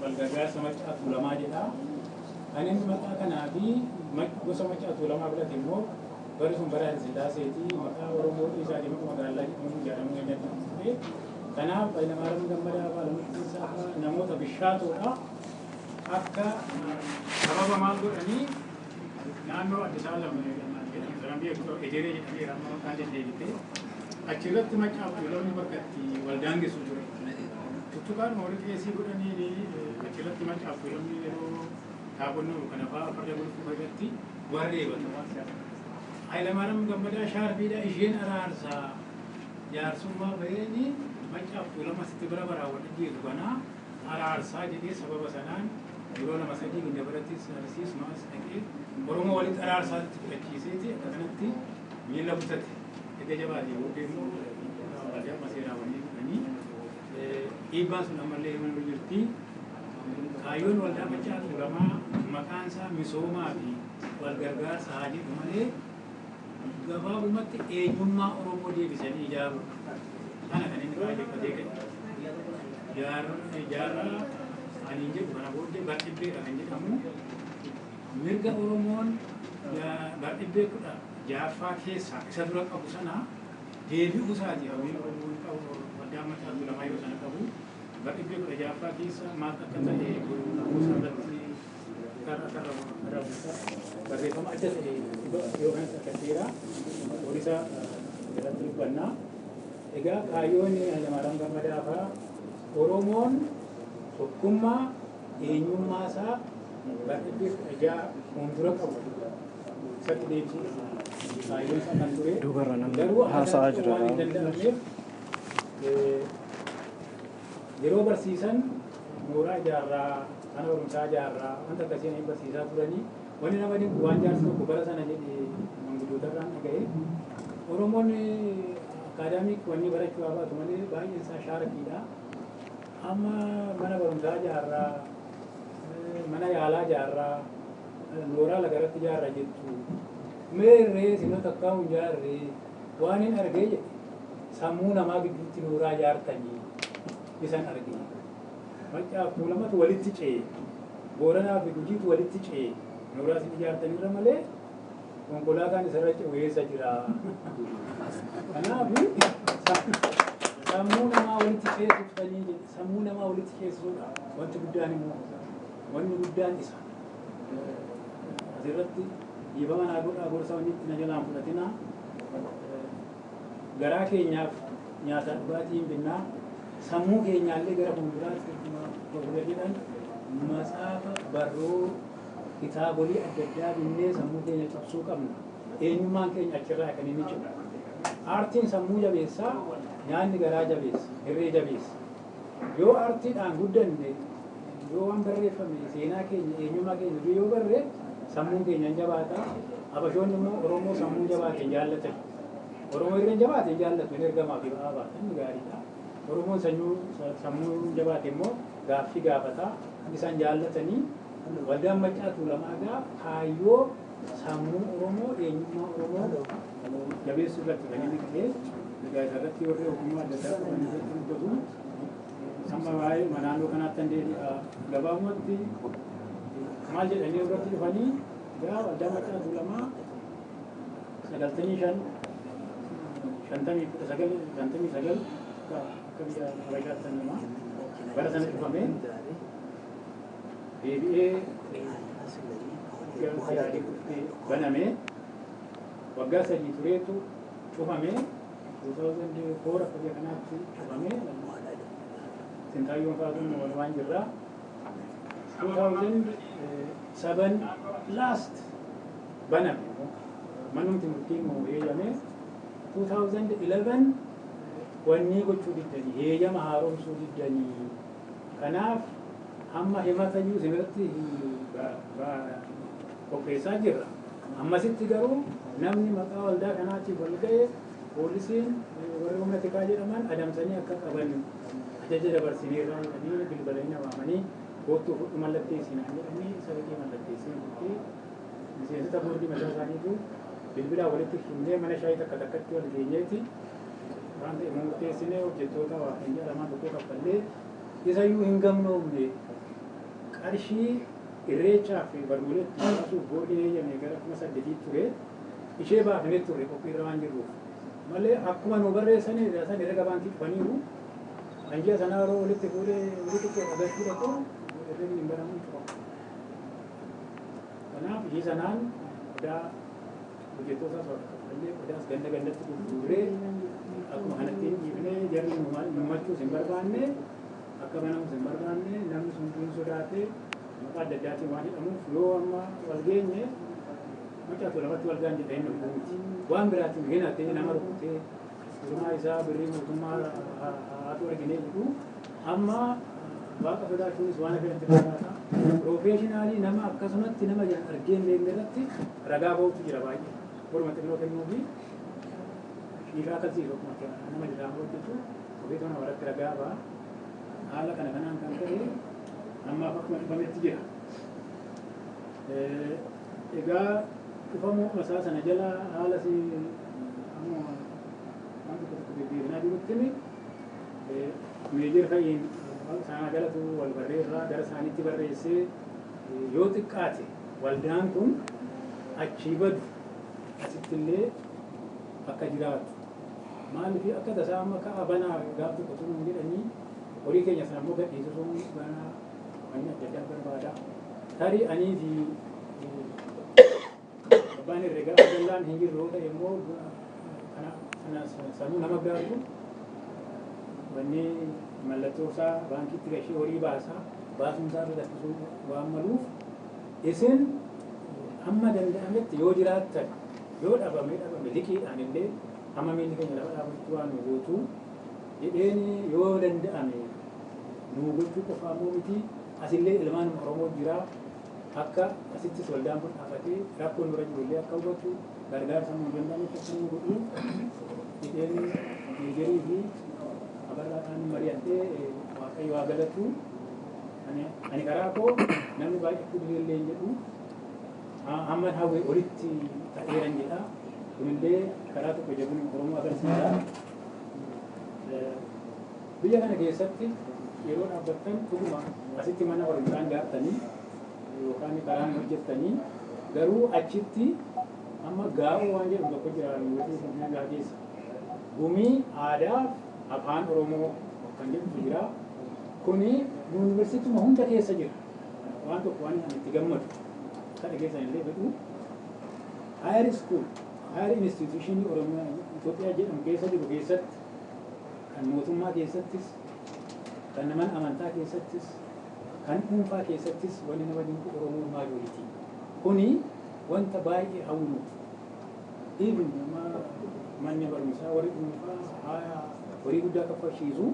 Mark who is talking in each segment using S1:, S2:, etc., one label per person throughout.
S1: Walgargaarsa Maccaa Tuulamaa jedha. Kan inni maqaa kanaa fi gosa Maccaa Tuulamaa filate immoo barri sun bara Hayilesillaaseeti, maqaa Oromoo dhiisaatii maqaa magaalaa jedhamuun ijaaramuu hin danda'amu ture. Kanaaf Hayilamaariyaam Gammadaa fa'aa Lammiisaa fa'aa namoota bishaatoodha. Akka sababa maal godhanii naannoo Addis Alam jedhamu sana beektu, Ejeree jedhameera amma maqaan deddeebitee, achirratti Maccaa Tuulamni bakka itti wal daangessu ture. Tuttuqaan warri qeesii godhanii achirratti Maccaa Tuulamni yeroo taabonnoo kana fa'aa farda gulfuu irratti warri eebatu. Hayilamaariyaam Gammadaa shaarbiidha isheen araarsaa jaarsummaa ba'eeni Maccaa Tuulama sitti bara baraa wal ajjeesu kanaa araarsaa jedhee, sababa sanaan yeroo lama sadii Gindabarattis Arsiis maas dhaqee Oromoo walitti araarsaatti fudhachiiseeti akka kanatti miila butate. Erga jabaatee booddee immoo waldaa maseeraawwanii dhufanii dhiibbaan sun ammallee himanii jirti. Kaayyoon Waldaa Maccaa Tuulamaa maqaan isaa misoomaa fi wal gargaarsa haa jedhu malee gabaabumatti eenyummaa Oromoo deebisanii ijaaruu kana kan inni kaayyeffatee ka'e. Jaarraa ani jedhu kana booddee bardhibbeedha kan jedhamu, mirga Oromoon bardhibbee 16ffaa keessaa isa dura qabu sana deebi'uu isaati hawwiin Oromoon qabu, Waldaan Maccaa Tuulamaa yeroo sana qabu. Bardhibbee 16ffaa keessa maal akka ta'e gosa irratti karra barreeffama adda ta'e yoo kanas argatteera poolisa irratti dubbannaa. Egaa kaayyoon Hayilamaariyaam Gammadaa fa'aa Oromoon tokkummaa eenyummaa isaa bardhibbee 16 fuuldura qabu isatti deebisuudha. Kaayyoon isaa kan ture.
S2: Duubarra namni
S1: Garuu akka
S2: haasa'aa
S1: kanatti
S2: jira.
S1: waan hin danda'amneef, yeroo barsiisan mooraa ijaarraa, mana barumsaa ijaarraa, wanta akkasii hin barsiisaa turanii. Wanni nama dinqu waan jaarsi tokko bara sana jedhe manguddootarraan dhaga'e. Oromoon academic wanni barachuu haa baatu malee baay'een isaa sharpiidha. Amma mana barumsaa ijaarraa, mana yaalaa ijaarraa, mooraa lagaratti ijaarra jettu. Meerree sinota akka hin ijaarree waan hin argee jedhe, sammuu namaa gidduutti nooraa ijaartanii isan argee. Maccaaf Tuulamatu walitti ce'e. Booranaa fi Gujiitu walitti ce'e. Nooraa isin ijaartanirra malee konkolaataan isarra ce'u eessa jira? Kanaaf sammuu namaa walitti ceesiftanii jedhe. Sammuu namaa walitti ceesisuudha. Wanti guddaan immoo wanni guddaan isa. Asirratti dhiifama naa godhaa, gorsa wanni itti na jalaan fudhatinaa. Garaa keenyaaf nyaata dhugaatii hin binnaa. Sammuu keenyaallee gara fuulduraatti akkuma jedhan matsaafa barruu kitaabolii adda addaa binnee sammuu keenya cabsuu qabna. Eenyummaan keenya achirraa kan inni cimu. Aartiin sammuu jabeessaa, nyaanni garaa jabeessa, hirree jabeessa. Yoo aartiidhaan guddanne, yoo waan barreeffame seenaa keenya, eenyummaa keenya durii yoo barree, sammuun keenya hin jabaata. Habashoonni immoo Oromoo sammuu jabaate hin jaallatan. Oromoo hirreen jabaate hin jaallatu, hin ergamaa fi ba'aa baata, inni gaariidha. Oromoon sammuu jabaate immoo gaaffii gaafata, isaan jaallatanii. Waldaan Maccaa Tuulamaa egaa kaayyoo sammuu Oromoo, eenyummaa Oromoo jabeessuu irratti kan inni ka'ee. Egaa isarratti warri ogummaa adda addaa qaban irratti dubbatu. Amma waa'ee naannoo kanaatti kan deebi'a. Gabaabumatti maal jedhanii irratti dhufanii, egaa Waldaa Maccaa Tuulamaa 95 50 1959 akka biyya Habashaatti namaa bara sana cufame, deebi'ee baname, waggaa 3 tureetu cufame, 2004 akka biyya kanaatti cufame. Sintaayyoon faatuun walumaan jirra. 2007 last baname, manumti murtii nu heeyyame. 2011 wanni gochuu diddanii, heeyyama haaromsuu diddanii, kanaaf hamma himatayyuu isinirratti qopheessaa jirra. Ammasitti garuu namni maqaa waldaa kanaatiif wal ga'e poolisiin warri humna tikaa jedhaman adamsanii akka qaban ajaja dabarsineerraa jedhanii bilbilanii na waamanii, "Koottuu fudhu, mallatteessinaan" jedhanii, sadaqee mallatteessee fudhee, miseensota boordii mataa isaaniitu bilbilaa walitti himnee mana shaayii takka takkatti wal geenyeeti waan ta'e murteessinee, hojjettoota waa kan jedhaman tokko kaffallee isayyuu hin gamnoomne. Qarshii irreechaa fi barruulee itti baasuuf boordiin eeyyame gara 8,000 ture. Ishee baafnee turre qophiirra waan jirruuf. Malee akkuma nu barreessanii san herrega baankii cufaniiru. Kan ji'a sanaa yeroo walitti fuudhee horii xiqqoo argachuu dhaqu herregni hin banamu, hin cufamu. Kanaaf ishii sanaan qodaa hojjettootaas waaqa kaffallee, qodaas ganda gandatti gurgurree, akkuma kanatti hin dhiifne. Jarri nu machuus hin barbaanne, akka banamus hin barbaanne. Namni sun hin sodaate, maqaa adda addaatiin waan hidhamuuf. Yoo amma wal geenye Maccaatu lamatti wal gaan jedhee inni miti. Waan biraatiin hinatee nama rukutee firmaa isaa birrii mootummaa haatu arginee jedhu. Amma waaqa sodaachuunis waan hafe natti fakkaata. Professional nama akkasumatti nama jan argee hin beekne irratti ragaa ba'utu jira baay'ee. Boruma xinnoo kennuufi shiishaa akkasiif akkuma nama diraamaa hojjetu ofiitu nama irratti ragaa ba'a. Haala kana kanaan kan ta'e ammaaf akkuma cufametti jira. Egaa cufamuu masaa sana jala haala si amma waan tokko tokko deddeebinaa jirutti meejer fa'iin isaanaa galatu wal barreerraa gara isaaniitti barreessee, yoo xiqqaate waldaan kun achii badu asitti illee akka jiraatu. Maaliif akka tasaa amma ka'a banaa gaaf tokko turuun jedhanii horii keenya sana immoo gadhiisisuun banaa wanni adda addaa barbaada. Tarii anii fi abbaan herregaa Abdallaan hin jirru yoo ta'e immoo kana sanuu nama biraatu wanni mallattoo isaa baankiitti gashee horii baasaa baasuun isaa rakkisuu waan maluuf, isin hamma danda'ametti yoo jiraattan, yoo dhabame dhabame liqiidhaan illee hamma miilli keenya lafa dhaabatutti waan nu gootu jedheen, yoo danda'ame nuu gochuu qofaa immoo miti, asillee ilmaan Oromoo jira, akka asittis waldaan kun dhaabatee rakkoo nurra jiru illee akka hubatu, gargaarsa nuu danda'ametti akka nu godhu jedheen meejerii fi abarraadhaan mari'adhee. Waaqayyo haa galatu. Ani karaa koo namni baay'achuu illee hin jedhu, hamma hawwee olitti ta'eeran jedha. Kunillee karaa tokko jabina Oromoo agarsiisa. Biyya kana keessatti yeroo dhaabbattan dhuguma asitti mana barumsaan ijaartanii yookaan karaan hojjettanii, garuu achitti amma gaa'oo waan jedhamu tokko jira Yuunivarsiitii Finfinnee gahaa keessa. Gumii aadaa afaan Oromoo kan jedhutu jira. Kuni yuunivarsiituma hunda keessa jira. Waan tokko waan ani itti gammadu akka dhageessan illee fedhu, higher school, higher institution Oromiyaa Itoophiyaa jedhamu keessa jiru keessatti, kan mootummaa keessattis, kan naman amantaa keessattis, kan dhuunfaa keessattis, wanni nama dinqu Oromoon majority. Kuni wanta baay'ee hawwinu. Even nama manni barumsaa warri dhuunfaa horii guddaa kaffalchiisu,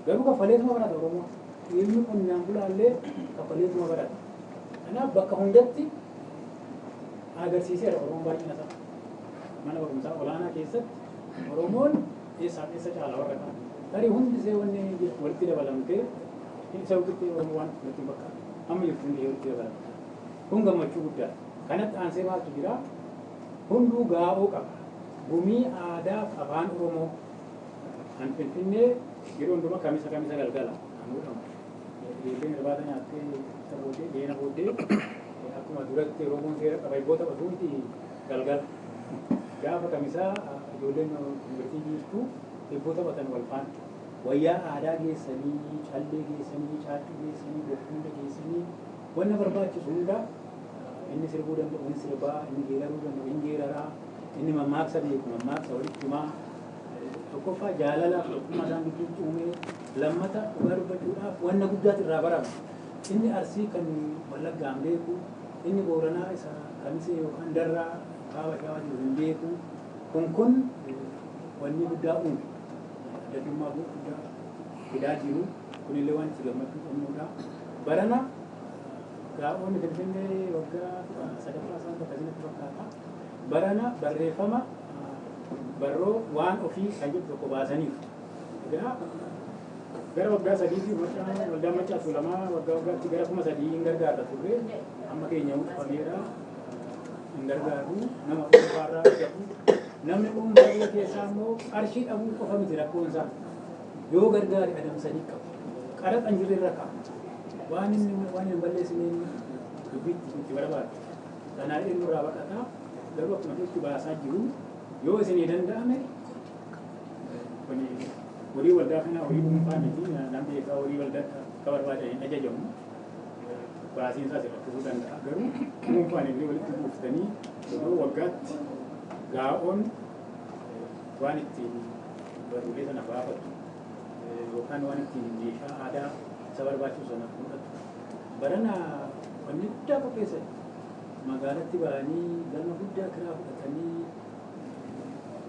S1: garuu kaffaleetuma barata Oromoon. Ilmi qonnaan bulaallee kaffaleetuma barata. Kanaaf bakka hundatti agarsiiseera Oromoon baay'ina isaa. Mana barumsaa olaanaa keessatti Oromoon eessaaf eessa caala warra kaan. Tarii hundi isee wanni walitti dabalamtee isa walitti Oromoo waan natti hin fakkaatu. Amma jirtu hundi walitti dabalamte. Kun gammachuu guddaadha. Kanatti aansee maaltu jira? Hunduu gaa'oo qaba. Gumii aadaa fi afaan Oromoo kan Finfinnee yeroo hundumaa kamisa kamisa galgala kan godhamu. Ijoolleen irbaata nyaattee isa booddee deena booddee akkuma duratti Oromoon seera qaba, eebboo taphatu miti galgala. Gaafa kamisaa ijoolleen yuunivarsiitii jirtu eebboo taphatan wal faana. Wayyaa aadaa geessanii, callee geessanii, caaccuu geessanii, bokkuu hunda geessanii, wanna barbaachisu hunda, inni sirbuu danda'u hin sirbaa, inni geeraruu danda'u hin geeraraa, inni mammaaksa beeku mammaaksa walitti himaa. Tokkoffaa jaalalaaf tokkummaa isaan gidduutti uumee, lammata dhugaa dubbachuudhaaf wanna guddaatu irraa barama. Inni Arsii kan Wallaggaan beeku, inni Booranaa isa Kamisee yookaan Darraa kaaba Shawaa jiru hin beeku. Kun wanni guddaa uume. Adda addummaa guddaa fidaa jiru. Kunillee waan itti gammachuu qabnudha. Barana gaa'oonni Finfinnee waggaa sadaffaa isaan bakka isinatti fakkaata. Barana barreeffama barroo waan ofii kan jedhu tokko baasaniiru. Egaa gara waggaa 3tti waldaan Maccaa Tuulamaa waggaa waggaatti gara 3,000 hin gargaarra turre. Amma keenya cufameera, hin gargaaru, nama dhuunfaarraa argatu. Namni dhuunfaa biyya keessaa immoo qarshii dhabuu qofa miti rakkoon isaa. Yoo gargaare adamsanii qabu. Qaraxa hin jirre irra kaa'u. Waan inni waan hin balleessineen dubbiitti itti barbaadu. Kanaaf inni irraa baqataa garuu akkuma itti baasaa jiru yoo isinii danda'ame kuni horii waldaa kanaa horii dhuunfaa miti, namni beekaa horii waldaa akka barbaadan hin ajajamu. Baasiin isaas rakkisuu danda'a. Garuu dhuunfaan illee walitti buuftanii yeroo waggaatti gaa'oon waan ittiin barruulee sana baafatu yookaan waan ittiin meeshaa aadaa isa barbaachisu sana fudhatu. Barana wanni guddaa qopheessan magaalatti ba'anii galma guddaa kiraa fudhatanii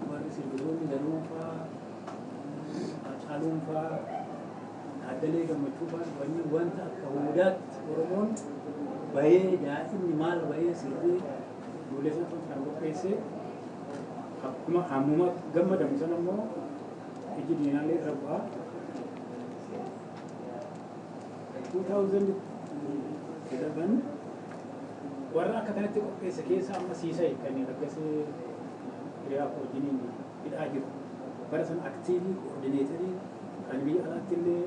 S1: warri sirbitoonni Danuunfaa, Hacaaluunfaa, Taaddalee Gammachuufaa dhufanii wanta akka hundaatti Oromoon bahee daa'imni maal bahee sirbee ijoollee sana kan qopheesse akkuma hammuma gammadamu sana immoo iji diinaallee irra bu'aa. 2011 warra akka kanatti qopheesse keessa amma Siisay kan Laggasee hiriyaa koo wajjiniin hidhaa jiru. Bara sana active coordinator kan biyya alaatti illee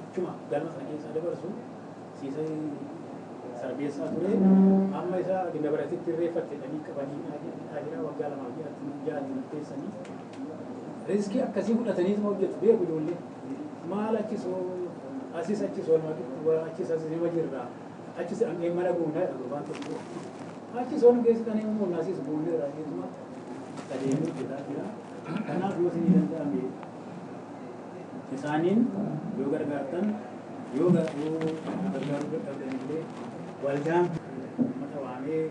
S1: achuma galma sana keessaa dabarsu Siisay Sarbeessaa ture. Amma isa Gindabaratitti irreeffatte jedhanii qabanii hidhaa jira waggaa 2 ji'aatti murteessanii. Risk akkasii fudhataniituma hojjetu beeku ijoollee. Maal achisoo asis achisoo achis asis nima jirra. Achis dhaqnee mana guunnaa jedha gurbaan tokko. Achis waan geessitanii immoo asis guunneerra jeetuma adeemee hojjetaa jira. Kanaaf yoo isinii danda'ame isaaniin yoo gargaartan yoo gargaaruu dadhabdan illee waldaan uummata waamee